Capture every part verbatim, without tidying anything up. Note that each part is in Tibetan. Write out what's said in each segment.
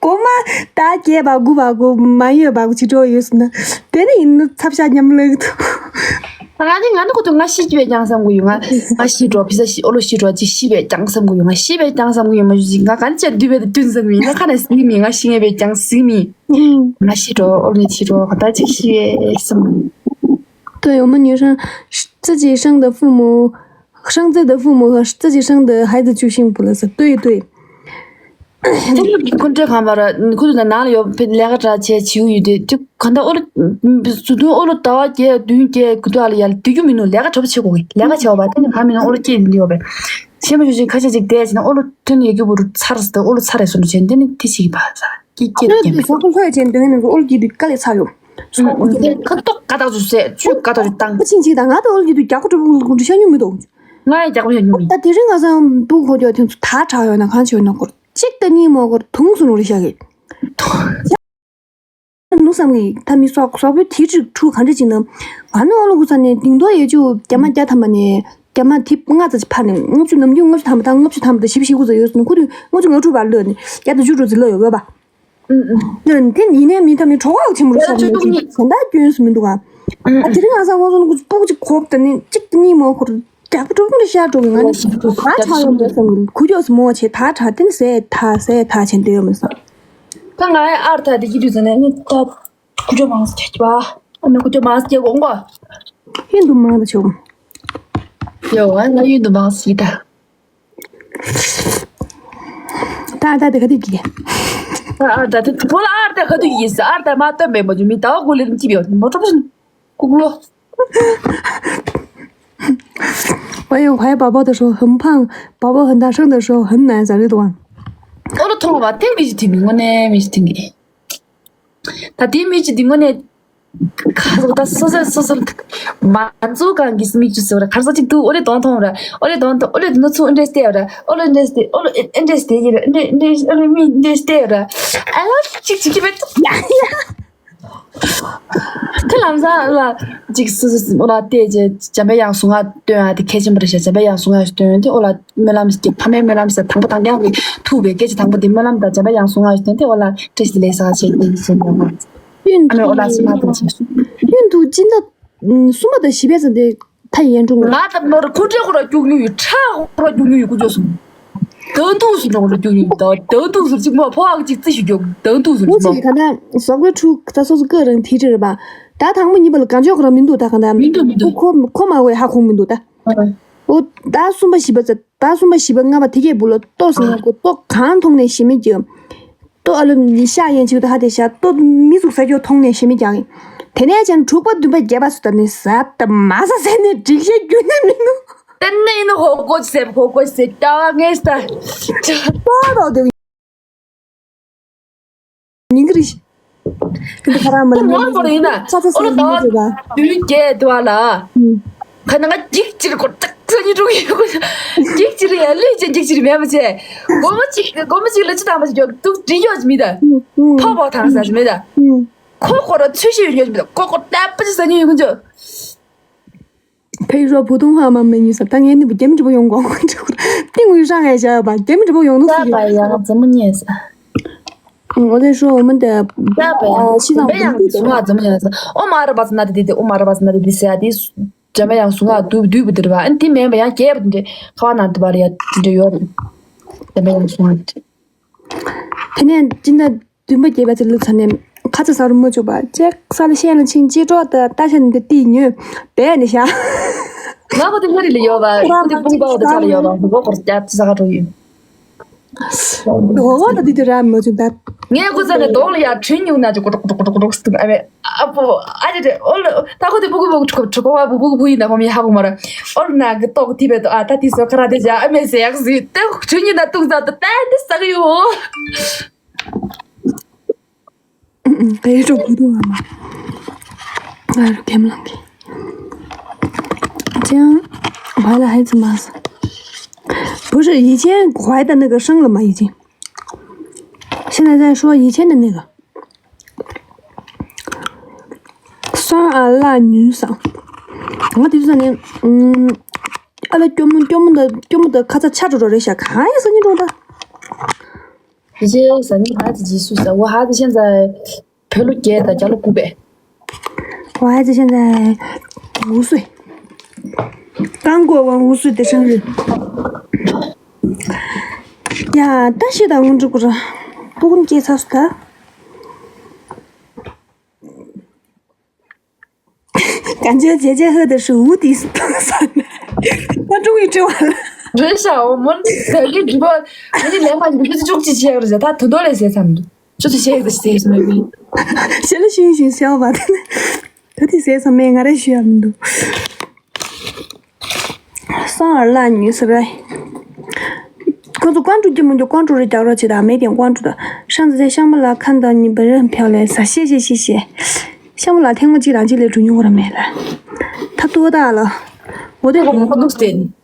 གོ་མ་ད་བརྒྱད་པ་དགུ་པ་གོ་མ་ཡོད་པ་གོ་ཅི་འགྲོ་ཡོད་སོང་ན། དེ་ནི་ཡིན་ན་ཚབ་ཤ་མཉམ་ལེགས་འདུག་ང་ནི་ང་ནི་ཁོ་ཚོ་ང་ཤི་བས་ཀྱང་བསམ་གི་ཡོད། ང་ང་ཤི་འགྲོ་ཕི་ས་ཤི་ཨོ་ལོ་ཤི་འགྲོ་ཅི་ཤི་བས་ཀྱང་བསམ་གི་ཡོད། ང་ཤི་བས་ཀྱང་བསམ་གི་ཡོད་མ་ཞུ་ཅི་ང་ག་ནི་ཅི་འདུས་བས་དུན་བསམ་གི་ཡོད། ང་ཁ་ནས་སི་མི་ང་ཤི་ངེས་བས་ཀྱང་སི་མི། ང་ཤི་འགྲོ་ཨོ་ལོ་ཤི་འགྲོ་ག་ད་ཅིག་ཤི་བས་བསམ་གི་ཡོད། 对，我们女生自己生的父母，生自己的父母和自己生的孩子就幸福了，是对对。 དེ་ལ་ཁོ་འདྲ་གང་བར་ཁོ་ཚོ་ནང་ལ་ཡོད་པའི་ལས་ཀ་འདྲ་བྱས་བྱེའུ་ཡོད་དེ་དེ་ག་འདྲ་ཨོ་ལོ་བཟོ་དོན་ཨོ་ལོ་ཟླ་བ་བརྒྱད་བདུན་བརྒྱད་དགུ་ཐོག་ལ་ཡར་སྡོད་རྒྱུ་མིན་ནོ། ལས་ཀ་གྲོགས་པོ་བྱེད་དགོས་གི་ལས་ཀ་བྱས་བ་དེ་ནི་གང་མིན་ནོ་ཨོ་ལོ་སྐྱེས་འདི་ཡོད་པས། ཤེས་མ་ཞུ་ཞིག་ཁ་ཤས་ཅིག་བསྡད་བྱས་ན་ཨོ་ལོ་ཐོན་ཡོད་རྒྱུ་བུ་རུ་ཚར་ཟེར་ཨོ་ལོ་ཚར་རེད་སོང་བྱས་འདི་ནི་དེ་ཞིག་བ་ཚ་སྐྱེ་སྐྱེ་ལ་སྐྱེ་མེད། ཟོག་པོ་ལྷོད་བྱས་འདོན་ནས་ཨོ་ལོ་སྐྱེས་དུས་དཀའ་ལས་ཚ་ཡོང་། ཟོག་པོ་སྐྱེས་ཁ་ཏོག་ཀ་ཏག་ཅུ་ཟས་ཆུ་ཀ་ཏག་ཅུ་བཏང་། ཕ་ཆིན་ཅིག་དང་ང་ད་ཨོ་ལོ་སྐྱེས་དུས་རྒྱག་པོ་གྲུབ་པོ་ཤ་ཉུང་མི་འདུག་ང་ཡི་རྒྱག་པོ་ཤ་ཉུང་མི། ད་དེ་རིང་ང་སང་སྤུ་གུ་ཁོ་ཅོ་དེ་ཚོ་ད་དྲག་ཡོད་ན་གང་བྱེད་ཡོད་ན་སྐོར་གཅིག་ད་གཉིས་མོ་སྐོར་དུང་སུ་ནོར་ཤག་གི། ནུ་བསམ་གི་ད་མི་སོག་སོག་པོའི་དེ་ཅིག་ཕྲུ་ག་འདྲ་ཅིག་ནམ། ང་ནི་ཨོ་ལོ་གུ་ས་ནས་དིང་དོ་ཡོད་ཅུ་རྒྱ་མ་རྒྱ་ཐ་མ་ནས་རྒྱ་མ་དེ་ལྔ་ཙམ་ཕར་ནས་ལྔ་བཅུ་ནམ་རྒྱུན་ལྔ་བཅུ་ཐམ་པ་དང་ལྔ་བཅུ་ཐམ་པ་དང་བཞི་བཅུ་ཞེ་དགུ་ཙམ་ཡོད་སོང་ཁུ་དུས་ལྔ་བཅུ་ང་དྲུག་བར་ལོས་ནས་རྒྱ་དང་བཅུ་དྲུག་ཙམ་ལོས་ཡོད་བ། དེ་ཡིན་ནའི་མི་ཐ་མི་གྲོགས་ཨག་ཆེན་པོ་རེད་ཤག་མི་ཅིག་གང་ལྟར་སྐྱོན་སུ་མི་འདུག་ཨ། ཨ་དེ་རིང་ང་ས་ངོ་སོང་ནི་སྤུ་གུ་ཅིག་གོབ་དང་ནི་གཅིག་དང་གཉིས་མོ་ཁོར་རྒྱག་པོ་གྲོགས་པོ་རེ་ཤག་འགྲོ་གི་ང་ནི་ད་ཆགས་ཡོང་མེད་བསམ་གི་ཁུ་ཁྱོག་སུ་མོ་བྱེད་ད་ཆགས་དེ་ནི་ཟས་ཐ་ཟས་ཐ་བྱེད་འདོད་ཡོད་མེད་བསམ། ད་ང་ཨར་ཐ་དེ་ཀྱི་དུས་ཚོད་ནས་ནི་ད་ཁུ་ཁྱོག་མང་སུ་ཁྱོག་པ་ཨ་ནི་ཁུ་ཁྱོག་མང་སུ་ཁྱོག་འོང་གོ། ཡིན་འདུག་མང་ད་ཆོག་ཡོ་ཨ་ང་ཡིན་འདུག་མང་སུ་ཡིན་ད། ད་ཨར་ཐ་དེ་ག་དུས་ཀྱི། ཨར་ཐ་དེ་བོ་ལ་ཨར་ཐ་ག་དུས་ཀྱི་ཨར་ཐ་མ་སྟོན་པའི་མོ་ཇུ་མི་ད་བ་གོ་ལེ་རིམ་ཅི་བྱེད་མོ་ཁྲོ་པོ་ཀུག་ལོ། 我有块宝宝的时候很胖，宝宝很大声的时候很奶，咋这种啊？ ཨོ་ལོ་མཐོང་བ་དེ་མི་ཞིག་དེ་མི་དངོས་གནས་མི་ཞིག་དེ་ངེས། ད་དེ་མི་ཞིག་དེ་དངོས་གནས་ཁ་ཟོ་ད་སོ་སོ་སོ་སོ་མ་ཚོ་གང་གིས་མིག་ཆུ་ཟོ་ར་ཁར་ས་ཅིག་ཏུ་ཨོ་ལེ་གདོང་མཐོང་ར་ཨོ་ལེ་གདོང་མཐོང་ཨོ་ལེ་དེ་ནོ་ཚུ་ཨེ་འདྲེས་ཏེ་ར་ཨོ་ལེ་འདྲེས་ཏེ་ཨོ་ལེ་ཨེ་འདྲེས་ཏེ་ཡིན་ར་འདྲེས་འདྲེས་ཨོ་ལེ་མི་འདྲེས་ཏེ་ར་ཨ་ལ་ཅིག་ཅིག་ཅིག་བེད་ཡ་ཡ། ཁ་ལམ་སང་ལ་ཅིག་སུ་སུ་སུ་ལ་བལྟས་རྗེས་འཇམ་པའི་དབྱངས་གཟུངས་སྔགས་འདོན་ཡ་དེ་གལ་ཆེན་པོ་རེད་ཤག་འཇམ་པའི་དབྱངས་གཟུངས་སྔགས་འདོན་དེ་ཨོ་ལ་སྨོན་ལམ་ཞིག་ཕ་མའི་སྨོན་ལམ་ཟེར་དང་པོ་དང་རྐྱང་གི་ཐུག་པའི་སྐད་ཆ་དང་པོ་དེ་སྨོན་ལམ་དང་འཇམ་པའི་དབྱངས་གཟུངས་སྔགས་འདོན་དེ་ཨོ་ལ་བཀྲ་ཤིས་བདེ་ལེགས་ཟེར་བ་བྱས་ཏེ་སུ་འདོན་པ། ཨ་ནི་ཨོ་ལ་སུ་མ་དང་བྱས། ཡུན་དུ་སྤྱི་ཟླ་གསུམ་པ་དང་བཞི་པའི་ཚེ་འདི་ཐ་ཡན་དྲུང་ང་དང་ནོར་ཁུ་ཁྲེ་ཁོ་ར་རྒྱུག་མྱོང་ཡོད་ཁྲ་ཁོ་ར་རྒྱུག་མྱོང་ཡོད་ཀུ་ཅོ་སོང་། དང་ཐུག་སུ་འགྲོ་རུ་རྒྱུག་ཡོད་ད་དང་ཐུག་སུ་གཅིག་མ་ཕོ་བ་གཅིག་རྩི་ཞུ་རྒྱུ་དང་ཐུག་སུ་མོ་གཅིག་ག་ད་ཟོག་པོའི་ཕྲུ་ད་སོ་སོ་སྐད་རང་དེ་རེད་པ། ད་དང་པོ་གཉིས་པ་ལ་གང་ཅོག་ག་རང་མི་འདུག་ད་ག་ད་མི་འདུག་མི་འདུག་ཁོ་ཁོ་མ་བས་ཧ་གོ་མི་འདུག་ད། ཨོ་ད་གསུམ་པ་བཞི་པ་ཙ་ད་གསུམ་པ་བཞི་པ་ལྔ་པ་དེ་གས་བུ་ལ་ལྟོ་ཟེར་ན་ཁོ་ལྟོ་གང་མཐོང་ནས་ཞེ་མེད་ཀྱི། ལྟོ་ཨ་ལོ་ཤ་ཡན་ཆིག་ཏུ་ཧ་དེ་ཤ་ལྟོ་མི་ཟུག་ཟ་རྒྱུ་མཐོང་ནས་ཞེ་མེད་ཀྱང་། དེ་ནས་ཀྱང་དྲུག་པ་བདུན་པ་བརྒྱད་པ་སུ་ད་ནི་ཟ་ད་མ་ཟ་ཟེར་ནས་སྒྲིག་ཤེས་རྒྱུ་ནི་མི་འདུག་དེ་ནས་ཡིན་ན་ཧོ་གོ་ཅི་ཟེར་ཧོ་གོ་ཅི་ཟེར་ཀྱ་བ་ངས་ད་ཏོ་རོ་དེ་ཉིན་གི་རིགས་ཁྱེད་ཁ་ར་མ་ལ་ཁོ་མང་པོ་རེད་ཡིན་ན་ཚ་ཚ་ཨོ་ལོ་ཟེར་ད་ནི་ཟེར་བ་བདུན་བརྒྱད་དུ་བ་ལ། ཁ་ན་ང་འགྱིག་ཅིག་གོ་ཏག་ཚ་ཉི་དྲུག་ཡོད་གོ། འགྱིག་ཅིག་ཡ་ལུས་ཅན་འགྱིག་ཅིག་མེད་མ་བྱས། སྒོར་མོ་གཅིག་སྒོར་མོ་གཅིག་ལ་ཅི་དང་མ་ཞིག་ཡོད་འདུག་འདྲི་ཡོད་མི་ད། ཕོ་བོ་ཐང་ས་མི་ད། ཁོ་ཁོ་ར་ཚོས་ཤིག་ཡོད་མི་ད་ཁོ་ཁོ་ཏ་པ་ཅི་ས་ཉི་ཡོད་གོ་འཇོ། ཕེ་རོ་བུ་ཏུང་ཧ་མ་མེ་ཉུ་ས་ད་ངས་ནི་བུ་རྒྱ་མི་འདྲ་པོ་ཡོང་གོ་འཇོ། ཏིང་ཝུའུ་ཧྲང་ངས་བྱ་བ་རྒྱ་མི་འདྲ་པོ་ཡོང་ནུ་ས་ཡ་ཡ་ཙམ་མ་ཉེས་ས། 我在说我们的 ད་པ་ཡ་ཨ་西藏 ད་ཡང་སུ་ང་ཙམ་ཡང་ས་ཨོ་མ་ར་བ་ས་ན་དེ་དེ་ཨོ་མ་ར་བ་ས་ན་དེ་དེ་ས་ཡ་དེ་འཇམ་པའི་དབྱངས་གཟུངས་སྔགས་བསྡུས་བསྡུས་པ་འདིར་བ་ཨན་དེ་མེད་པ་ཡང་རྒྱས་པ་འདི་ཁ་བ་ན་འདི་བ་ལ་ཡ་འདི་འདྲ་ཡོད་རེད། འཇམ་པའི་དབྱངས་གཟུངས་སྔགས་འདི། དེ་ནས་སྤྱི་ཟླ་བདུན་པ་བརྒྱད་པ་ཚེ་ལུ་ཚ་ནས་ཁ་ཚ་ས་རུ་མ་བཅུག་པ་ཅེག་ས་ལ་ཤེས་ལ་ཕྱིན་ཅི་སྤྲོ་ད་ལྟ་ཤ་འདི་ཏི་ཉོས་བས་ནི་ཤ། ང་ཁོ་དེ་ཧ་རི་ལ་ཡོད་པ་ཁོ་དེ་དཔུང་པ་འོ་དེ་ཚ་ལ་ཡོད་པ་མགོ་སྐོར་སྐྱབས་ས་ག་འགྲོ་ཡོད། འོ་འོ་ད་དེ་དུས་ར་མ་བཅུག་ད། ངས་ཁོ་ཚ་ནས་གདོང་ལ་ཡ་དྲིན་ཉུང་ན་ཅི་ཀོ་ཀོ་ཀོ་ཀོ་ཀོ་ཀོ་ཀོ་ཨ་མེ་ཨ་པོ་ཨ་ཅེ་ཅེ་ཨོ་ལ་ད་ཁོ་དེ་བུ་གུ་བུ་གུ་ཁྲོ་ཁྲོ་ཁོ་བ་བུ་གུ་བུ་ཡིན་ན་ཁོ་མི་ཧ་གོ་མ་ར་ཨོ་ལ་ན་གི་ཏོག་དེ་བས་ཏོ་ཨ་ད་དེ་སོ་ཁ་ར་དེ་ཅ་ཨ་མེ་ཟེ་ཡག་ཟི་ཏེ་དྲིན་ཉུང་ན་ཏུང་ཟ་ཏོ་ད་དེ་ས་གི་ཡོ། ཨུ་ཨུ་ཨུ། 可以说普通话吗？哎，给不能给。这样，我还来孩子吗？不是，以前怀的那个生了吗？已经。现在在说以前的那个。酸啊辣女嗓。我就是那，嗯，阿拉叫么叫么的，叫么的，卡在卡住了，这下看一下你中的。姐姐，啥？你孩子几岁？我孩子现在 བོད་ལོ་བརྒྱད་དང་རྒྱ་ལོ་དགུ་པས། 我孩子现在五岁，刚过完五岁的生日。ཡ། ད་ཤི་ད་ངུ་འགྲོ་གི་ར། སྤུ་གུ་སྐྱེས་ཚར་སོང་ད། 感觉姐姐喝的是无敌酸奶。观众一直完了。 真是啊，我们在一直播，人家连麦你不是中期切了，他土豆来写他们的，就是写一个写什么的。 ཞལ་ལ་ཤིང་ཤིང་གསལ་བ་དེ། ད་དེ་ཟས་ཚང་མས་ང་རེ་ཞུ་ཡ་མི་འདུག་སང་ཨར་ལ་ཉུས་སི་རེད། ཁོ་ཚོ་ཀོང་ཀྲུག་སྐྱིད་མོ་འདུག་ཀོང་ཀྲུག་རེ་རྒྱག་རོགས་བྱེད་དང་མེད་དེ་ཀོང་ཀྲུག་དང་ཧྲང་ཙེ་ཤང་མ་ལ་ཁ་འདང་ཉིན་པ་རེ་ཕེའོ་ལེ་ས་ཤེ་ཤེ་ཤེ་ཤེ། ཤང་མ་ལ་ཐེངས་མ་གཅིག་རང་གཅིག་ལས་གྲུ་ཉུང་བ་ར་མེད་ལ། ཐབས་ཏུ་བ་ཏག་ལ། འོ་དེ་རོ། ཁོ་འདུག་སྟེ།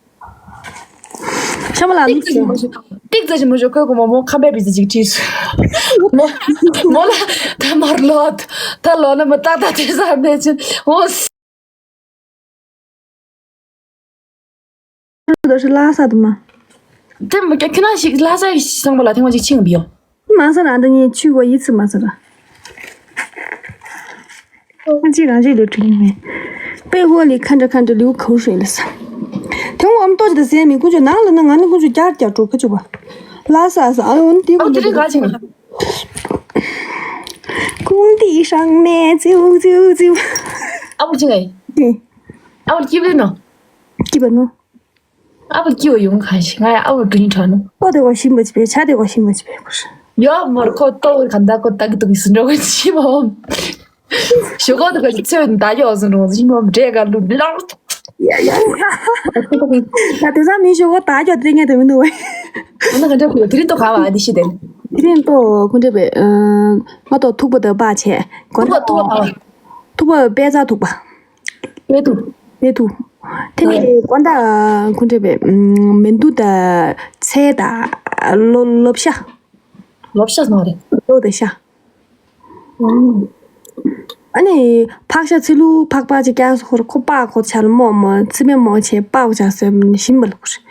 ཤང་མ་ལ་ཏིག་ཙེ་ཞིག་མ་ཞུ། ཏིག་ཙེ་ཞིག་མ་ཞུ་ཁོས་ཁོ་མོ་མོ་ཁམ་པའི་བི་ཙི་ཅིག་བྲིས་སོ། མོ་མོ་ལ་ད་མར་ལོད། ད་ལོ་ན་མ་ཏག་ཏག་དེ་ས་མེད་ཅིན་འོ། ཁྱོད་ཚོ་ལྷ་ས་དུ་མ། དེ་མ་ཀྱ་ཁྱོད་ན་ཞིག་ལྷ་ས་ཡི་སང་པ་ལ་ཐེངས་མ་ཅིག་ཕྱིན་པ་ཡོད། མ་ས་ར་འདི་ཉིད་ཆུ་གོ་ཡིད་ཚིམ་མ་ས་ར། ཨ་ཅི་རང་ཅི་ལུ་ཁྲིད་མེད། པེ་ཧོ་ལི་ཁ་འདྲ་ཁ་འདྲ་ལུ་ཁུ་ཧྲེ་ལ་ས། དེ་འོམ་ཏོ་ཅི་ད་ཟེ་མི་ཀུ་ཅོ་ནང་ལ་ན་ང་ནི་ཀུ་ཅོ་རྒྱར་རྒྱར་འགྲོ་ཁ་ཅོ་བ། ལྷ་ས་ས་ཨ་འོན་དེ་ཨ་ཀུ་ཅོ་དེ་ག་ཅི་ང་། ཀུང་ཏི་ཧྲང་མེ་ཙིའུ་ཙིའུ་ཙིའུ། ཨ་བུ་ཅི་ང་ཡི། ཨ་བུ་སྐྱིད་པ་ནོ། སྐྱིད་པ་ནོ། ཨ་བུ་སྐྱིད་པ་ཡོང་གང་ཞིག་ང་ཡ་ཨ་བུ་དྲིན་དྲན་ནོ། ལྟོ་དེ་བ་ཞིམ་པ་ཅི་པས་ཆ་དེ་བ་ཞིམ་པ་ཅི་པས་ཁུ་ཧྲེ། ཡོ་མོར་ཁོ་ལྟོ་ག་འདའ་ཁོ་ད་གི་དུ་གི་སི་འགྲོ་གི་ཅི་མོ། ཞོག་ཁོག་དུ་ག་ཅི་ཚོད་ད་ཡོག་སུ་འགྲོ་ཅི་མོ་འདྲེ་ག་ལུ་ལོག་ཡ་ཡ་ཡ། ད་དེ་ཚང་མི་ཞོག་ཁོག་ད་ཡོག་དེ་ངས་དེ་མི་འདུག་བས། ཨ་ན་ག་འདྲ་ཁུ་དེ་རིང་ཏོ་ག་བ་ཨ་དི་ཤི་དེ། དེ་རིང་ཏོ་ཁུ་འདྲེ་པས། ང་ཏོ་ཐུག་པ་དེ་པ་ཆེ་གོ་ཐུག་པ་ཐུག་པ་ག་བ། ཐུག་པ་པེ་ཙ་ཐུག་པ། པེ་ཐུག་པེ་ཐུག་དེ་ནི་དགོན་བདག་ཁུ་འདྲེ་པས། མེ་འདུ་ད་ཚེ་ད་ལོ་ལོ་ཤ། ལོ་ཤ་སྣང་རེད། ལོ་ད་ཤ། ཨ་ནི་ཕག་ཤ་ཚི་ལུ་ཕག་པ་ཅིག་ཀྱང་ཁོ་ར་ཁོ་པག་ཁོ་ཆ་ལ་མོ་མོ་ཚི་མེ་མོ་ཆེ་པག་ཆ་སོ་ཞིམ་པ་ལ་ཁུ་ཧྲེ།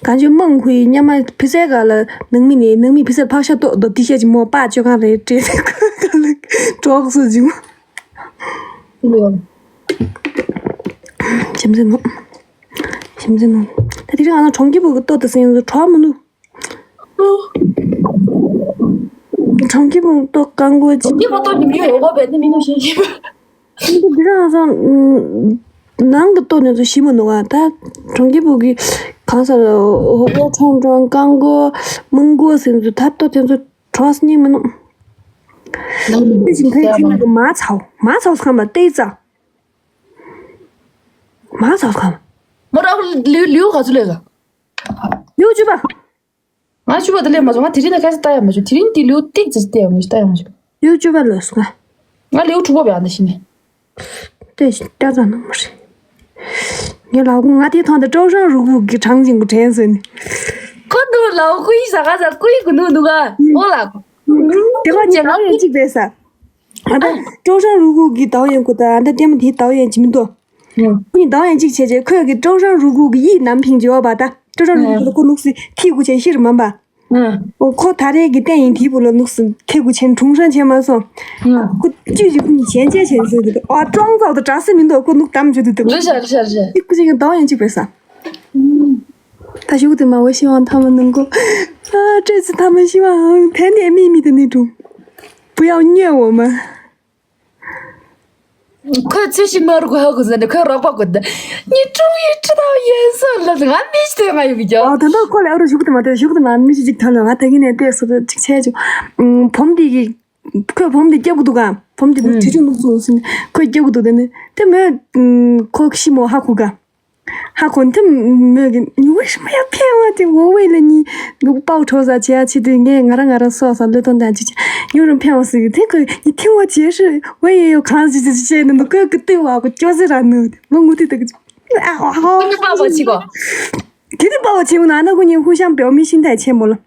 གང་ཅི་མང་ཁུ་ཡི་ཉ་མ་ཕི་སའི་ག་ལ་ནང་མི་ནི་ནང་མི་ཕི་སའི་ཕག་ཤ་ཏོག་ཏོ་ཏི་ཤ་ཅིག་མོ་པག་ཅོ་གང་རེད་དྲེ་ཁ་ལ་གྲོགས་སུ་ཅིག་མོ། ཞིམ་ཟིན་ནོ། ཞིམ་ཟིན་ནོ། ད་དེ་རིང་ང་ཚོ་གྲོང་ཁྱེར་པུ་གི་ལྟོ་དེ་ཟིན་ཡོད་གྲོགས་མི་འདུག་གྲོང་ཁྱེར་པུ་ལྟོ་རྐང་མགོ་ཅིག་གྲོང་ཁྱེར་པུ་ལྟོ་ཉིམ་ཉིམ་ཡོད་གོ་བས་ནི་མི་འདུག་ཞིང་ཞིང་། འདི་རང་ཚོ་ནང་གི་ལྟོ་ནི་ཚོ་ཞིམ་མི་འདུག་ག་ད་གྲོང་ཁྱེར་པུ་གི་གང་ཟེར་ཧོ་གོ་ཁྲོང་ཁྲོང་རྐང་མགོ་མང་མགོ་ཟིན་ཚོ་ད་ལྟོ་དེ་ཚོ་གྲོགས་སྙིང་མི་འདུག་དེ་བཞིན་ཕའི་ཁྱིམ་ནང་གི་མ་ཚའོ་མ་ཚའོ་ཁམས་པ་ཏེ་ཙ། མ་ཚའོ་ཁམས། མོ་ར་ལིའུ་ལིའུ་ག་ཚོད་ལས་ལ། ལིའུ་བཅུ་པ། ང་བཅུ་པ་དེ་ལས་མ་བྱུང་ང་དེ་རིང་ནས་ཁ་སི་ལྟ་ཡ་མ་བྱུང་དེ་རིང་དེ་ལིའུ་ཏིག་ཙམ་ལྟ་ཡ་མ་བྱུང་ལྟ་ཡ་མ་བྱུང་། ལིའུ་བཅུ་པ་ལོས་སོང་ང་། ང་ལིའུ་དྲུག་པ་བས་ཨ་འདི་ཤི་ནས། ལྟས་ཤིག་ལྟ་ཙམ་ནང་མ་རེད། ངས་ལའོ་ཁུ་ང་དེ་ཐང་དུ་ཀྲོའུ་ཧྲང་རུ་ཁུག་གི་གྲངས་ཅན་གུ་དྲན་སོན། ཁོ་འདུག་ལའོ་ཁུ་ཡི་ས་ག་ས་ཁུ་ཡི་གུ་ནུ་འདུག་ག་འོ་ལ། དེ་ཁོ་ཉིད་ལའོ་ཡན་གཅིག་པས་ས། ཨ་ད་ཀྲོའུ་ཧྲང་རུ་ཁུག་གི་ལྡའོ་ཡན་གུ་ད་ཨ་ད་ལྟད་མོ་དེའི་ལྡའོ་ཡན་གཅིག་མི་འདུག་ཁོ་ཡི་ལྡའོ་ཡན་གཅིག་བྱས་རྗེས་ཁོས་གི་ཀྲོའུ་ཧྲང་རུ་ཁུག་གི་ཡིད་ནམ་ཕིང་ཇི་བ་བ་ད་ཀྲོའུ་ཧྲང་རུ་ཁུག་ལ་ཁོ་ནུག་སི་ཐི་གུ་ཆེན་ཤིར་མམ་པ། ཨོ་ཁོ་ད་རེས་ཀྱི་བསྟན་ཡིན་དེའི་བུ་ལ་ནུག་སི་ཁེ་གུ་ཆེན་དྲུང་ཧྲང་ཆེན་མ་སོང་། ཁོ་ཅུས་ཀྱི་ཁུ་ཉི་ཆེན་ཆེ་ཆེན་ཟེར་གི་འདུག་ཨ་ཀྲོང་ཙའོ་དང་འདྲ་སེ་མི་འདུག་ཁོ་ནུག་དམ་བྱེད་དུ་འདུག་རེད་ཤག་རེད་ཤག་རེད་ཤག་ཁོ་ཅིག་གི་ལྡའོ་ཡན་གཅིག་པས་ས། ད་ཞུགས་དེ་མ་འོ་ཤི་བང་ཐ་མ་ནང་གོ་ཨ་ཀྲེ་ཙི་ཐ་མ་ཤི་བང་དེ་ནས་མི་མི་དེ་ནི་དྲུང་བུ་ཡང་ཉེ་འོ་མ། ཁོས་ཚེ་ཞིག་མ་རུ་གོ་ཧ་གོ་ཟེར་ནས་ཁོས་རོགས་པ་གོ་ད། ཉི་ཀྲུང་ཡི་ཁྲི་དང་ཡན་སོ་ལ་ང་མི་ཞིག་དེ་ང་ཡོད་ཀྱང་། ཨ་ད་ནི་ཁོ་ལ་ཨ་རུ་ཞུགས་དེ་མ་དེ་ཞུགས་དེ་མ་མི་ཞིག་ཅིག་ཐོན་ལ་ང་ད་གིན་ནས་ལྟས་སོ་ཅིག་བྱས་ཅིག་བུམ་དེ་གི་ཁོས་བུམ་དེ་སྐྱབས་གི་འདུག་ག་བུམ་དེ་ནི་ཁྲི་ཆུང་ནུག་སོང་ཟིན་ཁོས་སྐྱབས་གི་འདུག་དེ་ནི་དེ་མོས་ཁོ་ཤི་མོ་ཧ་གོ་ག་ཧ་གོ་ཐིམ་མོས་ཀྱི་ཉུ་བ་ཤི་མ་ཡ་ཕན་བ་དེ་འོ་བས་ལ་ཉི་ནུག་པའོ་ཁྲོ་ས་བྱེད་ཡ་ཆེ་དུས་ངས་ང་རང་ང་རང་སོ་སོ་བློས་གཏོང་དང་ཅི་ཅི་ཉུ་རུ་ཕན་བ་ཟིག་དེ་ཁོས་ཉི་ཐིམ་བ་བྱེད་ཧྲི་བ་ཡེ་ཡོ་གང་ཟིག་ཅི་ཅི་བྱས་ནི་ནུ་ཁོས་ཀི་ཏི་བ་གོ་ཅོ་ཟི་ར་ནུ་མོ་ངུ་ཏི་ཏི་ཀི་ཨ་ཧོ་ཧོ་ཀུན་ནི་པ་བ་ཆི་གོ་དེ་ནི་པ་བ་ཆི་གོ་ན་ན་ཁོ་ཉི་ཧུ་ཤང་པེའོ་མི་ཤིན་ཏ་ཆེན་མོ་ལ་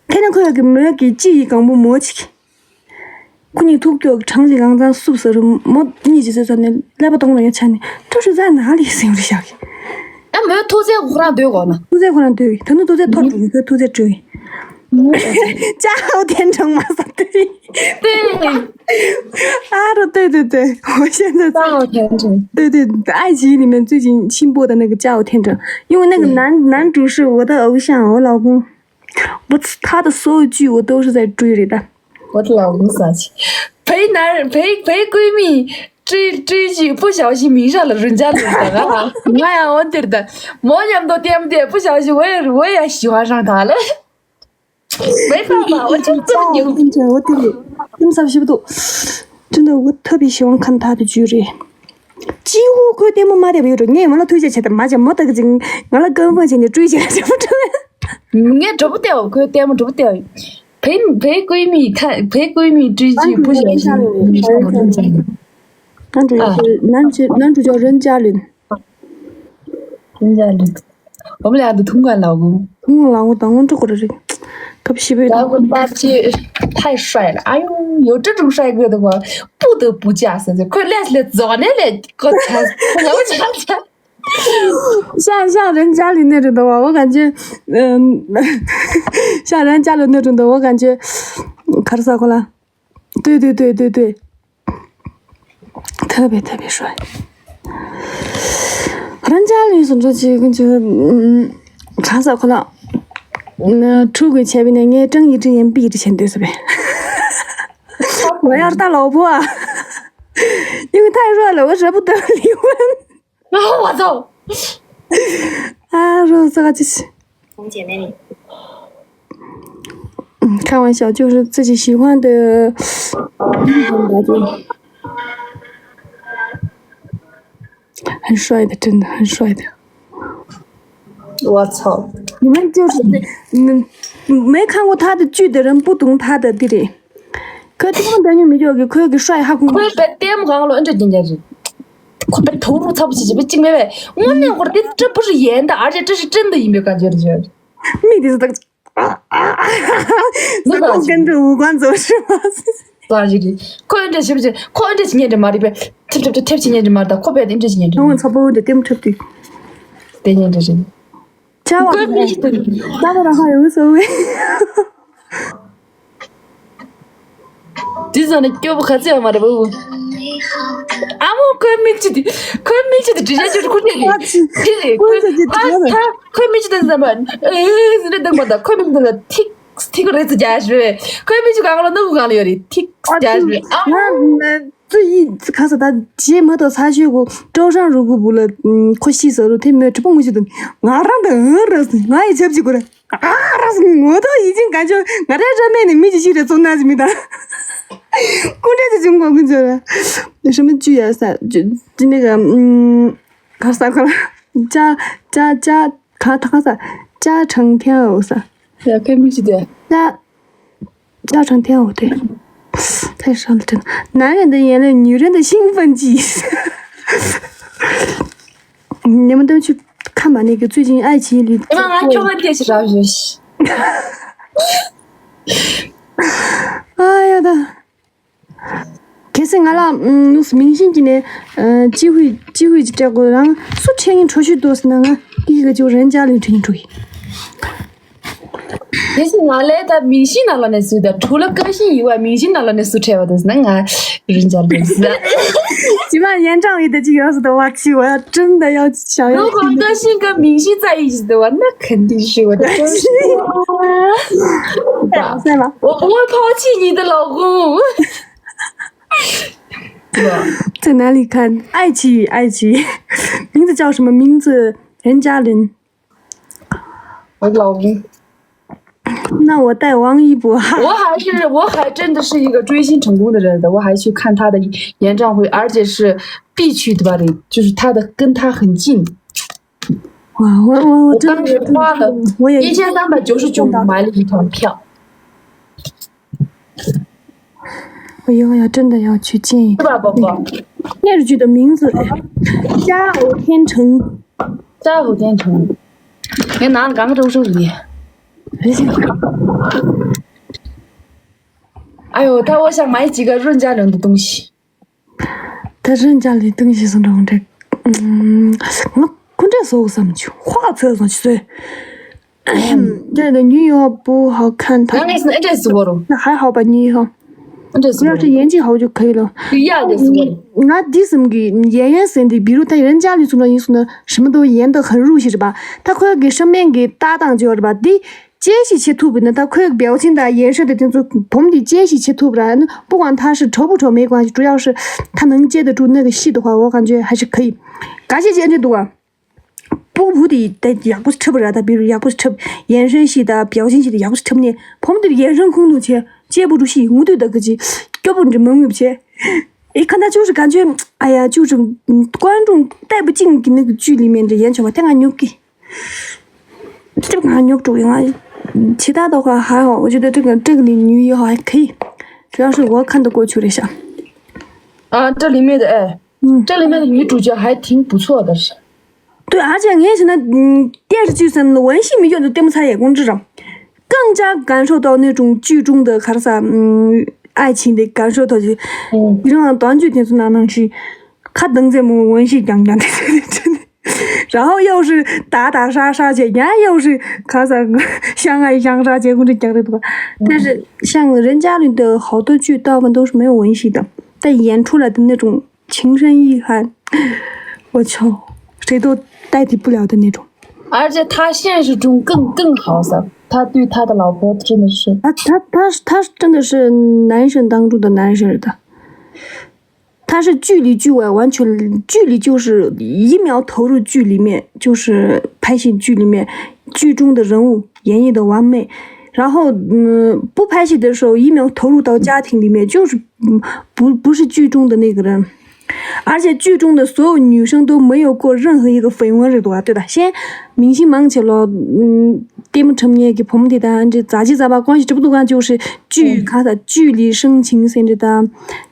ཁེ་ན་ཁོས་ཀྱི་མོས་ཀྱི་ཅི་ཡི་གང་པོ་མོ་ཆི་ཁི། ཁོ་གཉིས་ཐུག་ཀྱོག་གྲངས་ཀྱི་གང་ཚང་བསུབ་ཟེར་རུ་མོ་གཉིས་ཀྱི་ཟེར་ཚོ་ནས་ཀླད་པ་གཏོང་རུ་ཡོད་ཆ་ནས་ཀྲུ་ཧྲི་ཟ་ན་ལི་ཟེར་རུ་བཞག་གི་ཨ་མོའི་ཐུག་ཚད་ཁོ་རང་སྡོད་དགོས་ན། ཐུག་ཚད་ཁོ་རང་སྡོད་གི་ད་ནི་ཐུག་ཚད་མཐོ་འགྲོ་གི་ཁོའི་ཐུག་ཚད་སྤྲོད་གི 家有天成吗？对。对。啊，对对对，我现在在家有天成。对对，爱奇艺里面最近新播的那个《家有天成》，因为那个男男主是我的偶像，我老公，我他的所有剧我都是在追着的。我的老公啥去？陪男人陪陪闺蜜追追剧，不小心迷上了任嘉伦的啊！哎呀，我觉得我也都对不对？不小心我也我也喜欢上他了。没办法，我就这么牛。真的，我特别，你们啥不都？真的，我特别喜欢看他的剧嘞。几乎快点没买的没有着，你们那推荐钱的买钱没得个劲，俺那跟风钱的追钱就不中。你也找不掉，快点没找不掉。陪陪闺蜜看，陪闺蜜追剧，不小心。男主角是男主男主角任嘉伦。 真的，我们俩都同款老公。同款老公，当中这个人，可不是被老公八七太帅了，哎呦，有这种帅哥的话，不得不嫁。现在快来来，早来来，给我讲，给我讲讲。像像任嘉伦那种的话，我感觉，嗯，像任嘉伦那种的，我感觉，卡尔萨克拉，对对对对对。 特别特别帅。 རང་ཅག་ལུས་སུ་འགྲོ་ཅིག་ཀུན་གྱི་གང་ཟག་ཁོ་ན། ཕྲུ་གུ་བྱས་པ་ནས་ངས་ཀྲང་ཡི་ཀྲི་ཡན་པི་ཡི་ཀྲི་བྱས་འདོད་ཟེར་བས། 我要是大老婆啊，因为太帅了，我舍不得离婚。 然后我走。 啊，说这个就是，红姐妹。 嗯，开玩笑，就是自己喜欢的，嗯，很帅的，真的很帅的。我操！你们就是，嗯，没看过他的剧的人不懂他的地理。可听过的女没觉得可以给帅哈空。 ཁོས་བལ་ལྟད་མོ་གང་ལོ་འདྲ་རྒྱན་རྒྱ་རེད། ཁོ་བལ་ཐོག་རུ་ཚབ་ཅི་ཅི་བེ་གཅིག་མེད་བས། དངོས་གནས་ཁོར་དེ་ཀྲི་པུ་རི་ཡན་ད་ཨར་ཅེ་ཀྲི་ཤི་ཀྲིན་ད་ཡིན་པའི་ཀ་ཅེ་རེད་ཅེ། མི་དེ་ཚོ་ད། 那我跟着无关走是吗？ ཙང་ཞིག་རེད། ཁོ་འདྲ་ཞིབ་ཅེ་ཁོ་འདྲ་ཞིག་ཉན་འདྲ་མ་རེད་པས། ཐེབ་ཐེབ་ཐེབ་ཐེབ་ཞིག་ཉན་འདྲ་མ་རེད་ད། ཁོ་བལ་དེ་འདྲ་ཞིག་ཉན་འདྲ། ཁོང་ཚོ་པོ་འདྲ་ལྟད་མོ་འཁྲབ་དུས། དེ་ཉན་འདྲ་རེད། ཅ་བ་ཁོ་མི་ཞིག་ད་ད་ད་ཧ་ཡོད་སོ་བས། དེ་ཚོ་ནི་སྐྱོ་པོ་ག་ཚོད་ཡོད་མ་རེད་བུ། ཨ་མོ་ཁོའི་མིག་ཆུ་དེ། ཁོའི་མིག་ཆུ་དེ་འདྲི་བྱ་ཆུ་ཁུར་ནས་རེད། དེ་རེད་ཁོའི་ཁོའི་ཆུ་དེ་ད་ད་ཁོའི་མིག་ཆུ་དེ་ཟ་མ། ཨེ་ཟི་རེད་འདུག་མ་ད་ཁོའི་མིག་དེ་ལ་ཐིག་ཐིག་རེད་ཙི་རྒྱ་ཞུ་རེད། ཁོའི་མིག་ཆུ་གང་ལ་ནུབ་གང་ལ་ཡོད་རེད་ཐིག་རྒྱ་ཞུ་རེད། ཨ་མོ། 这一开始他姐没到茶水过，招商如果不了，嗯，可惜是了，他没吃不过去的，俺让他饿了，俺也吃不起过来。 ཨ་ར་སི་ངོ་ཐོག་ཡིད་ཆེས་ག་ཅོ་ང་རའི་ར་མེད་ནས་མི་ཅི་ཞིག་རེ་བཙོང་ན་ཟི་མི་དང་། ཀུན་འདྲེ་ཅི་བྱུང་གོ་ཀུན་ཅོ་ར། ཞི་མི་ཅུ་ཡ་ས་ཅི་ཅི་ནི་ག་ཨུམ་ག་ས་ཁ་ལ་ཅ་ཅ་ཅ་ག་ཐ་ཁ་ས་ཅ་ཁྲང་ཐེ་འོ་ས། ཡ་ཁའི་མི་ཅི་དེ། ཅ་ཅ་ཁྲང་ཐེ་འོ་དེ། 太伤了，真的。男人的眼泪，女人的兴奋剂。你们都去看吧，那个最近爱奇艺里。 ང་ང་ཁྱོད་ང་དེ་ཞིག་རག་ཞོ་ཤི། 哎呀的。 གལ་སྲིད་ང་ལ་ཨུམ་ནུས་མིང་ཤིང་གི་ནས་ཨ་ཅི་ཧུད་ཅི་ཧུད་ཀྱི་སྤྲད་དགོས་རང་སུ་ཁྲེ་ཡིན་ཁྲོ་ཤུད་དོ་ཟེར་ན་ང་ཀི་ཀི་ག་ཅིག་རན་ཅག་ལུས་ཁྲེ་ཡིན་ཁྲོ་ཡིན། དེ་བཞིན་ང་ལས་ད་མིང་ཤིང་ནང་ལ་ནས་སུ་ད་ཁྲུ་ལ་ཀ་ཤིང་ཡི་བ་མིང་ཤིང་ནང་ལ་ནས་སུ་ཁྲེ་བ་དོ་ཟེར་ན་ང་རིན་ཅག་ལུས་ཟེར། 起码演唱会的这个是的话，去我要真的要想要。 如果个性跟明星在一起的话，那肯定是我的真心。太好笑了。我不会抛弃你的老公。 在哪里看？爱奇艺，爱奇艺。名字叫什么名字？任嘉伦。 我老公。 那我带王一博哈。 我还是我还真的是一个追星成功的人的，我还去看他的演唱会，而且是必去的吧，就是他的跟他很近。 哇，我我我我真的当时花了我也一千三百九十九买了一张票。 我以后要真的要去见一个。是吧，宝宝？电视剧的名字，《家有天成》。 家有天成。 ངའི་ནང་ལ་གང་འགྲོ་འགྲོ་རེད། 哎呦，他我想买几个任嘉伦的东西。 ད་རིན་ཅང་ལི་ཏུང་ཞིག་སོང་འགྲོ་འགྲིག་ང་ཁོ་འདྲ་བཟོ་བསམ་བྱུང་། ཧ་ཚོད་སོང་ཞིག་བཟོས། 对的，女友不好看，他 ང་ངས་ཨེ་འདྲས་ཟེར་བ་རུང་那还好吧，女友。 ཨེ་འདྲས་ཟེར་བ་那要是演技好就可以了。 རུང་ཡ་ལས་ཟེར་བ་རུང་ང་འདི་ཙམ་གྱི་演员ཟེར་འདི་比如他人家里从那一从那什么都演得很入戏是吧？他ཁོའི་གི་身边གི་搭档就རེད་པ། འདི་ཅན་ཞིག་བྱེད་ཐུབ་པ་ན་ད་ཁོའི་གི་表情དང་眼神དེ་དེ་ཚོ་བུམ་འདི་ཅན་ཞིག་བྱེད་ཐུབ་པ་ར། 不管他是丑不丑没关系，主要是他能接得住那个戏的话，我感觉还是可以。感谢姐姐读啊。 སྤུ་གུ་དེ་ད་ཡག་པོ་ཁྲིད་པ་ར། ད་བི་རུ་ཡག་པོ་ཁྲིད། 眼神ཞིག་དང་表情ཞིག་དེ་ཡག་པོ་ཁྲིད་ནས་བུམ་དེར་眼神空洞བྱས། 接不住戏 ངུ་དུས་ད་གི་ཅི་སྐྱོ་པོ་འདྲ་མ་ངུས་བྱས། ཨེ་ཁ་ན་ཅུ་ཞིག་ག་ཅོ་ཨ་ཡ་ཅུ་ཞིག观众带不进去那个剧里面的演员吧，太俺牛逼。这个俺牛逼，我其他的话还好，我觉得这个这个女一号还可以，主要是我看得过去了一下。啊，这里面的哎，嗯这里面的女主角还挺不错的，是。 对，而且俺现在嗯电视剧上的文戏没觉得对不差也公这种，更加感受到那种剧中的卡萨嗯爱情的感受到就，嗯，你让短剧天出那能去，看等这么文戏讲讲的真的。然后又是打打杀杀去，人家又是卡萨相爱相杀，结果这讲的多。但是像人家里的好多剧，大部分都是没有文戏的，但演出来的那种情深意海，我操，谁都代替不了的那种。而且他现实中更更好撒，他对他的老婆真的是，他他他他真的是男神当中的男神的，他是剧里剧外完全，剧里就是一秒投入剧里面，就是拍戏剧里面，剧中的人物演绎的完美。然后，嗯，不拍戏的时候，一秒投入到家庭里面，就是，嗯，不不是剧中的那个人。而且剧中的所有女生都没有过任何一个绯闻，对吧？对吧？现在明星忙起来了，嗯，电视上面给捧的，当然这杂七杂八关系这么多，就是剧，看他剧里深情，甚至的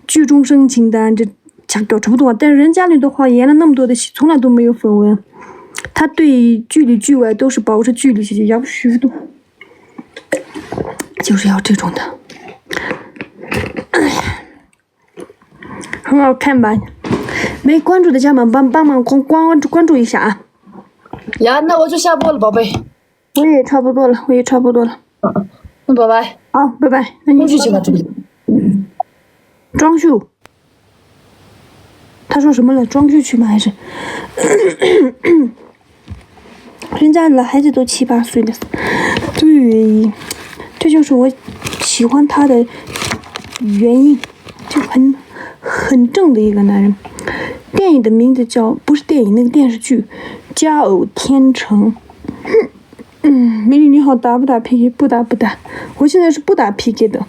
剧中深情的这。 讲究差不多，但是人家里的话演了那么多的戏，从来都没有绯闻。他对剧里剧外都是保持距离，也要虚度，就是要这种的，很好看吧？没关注的家人们帮帮忙关关关注一下啊！呀，那我就下播了，宝贝。我也差不多了，我也差不多了。那拜拜。好，拜拜。那你工具就到这里。装修。他说什么了？装修去吗？还是人家老孩子都七八岁了？对，这就是我喜欢他的原因，就很很正的一个男人。电影的名字叫，不是电影，那个电视剧《佳偶天成》。嗯，美女你好，打不打 P K？ 不打不打，我现在是不打 P K 的。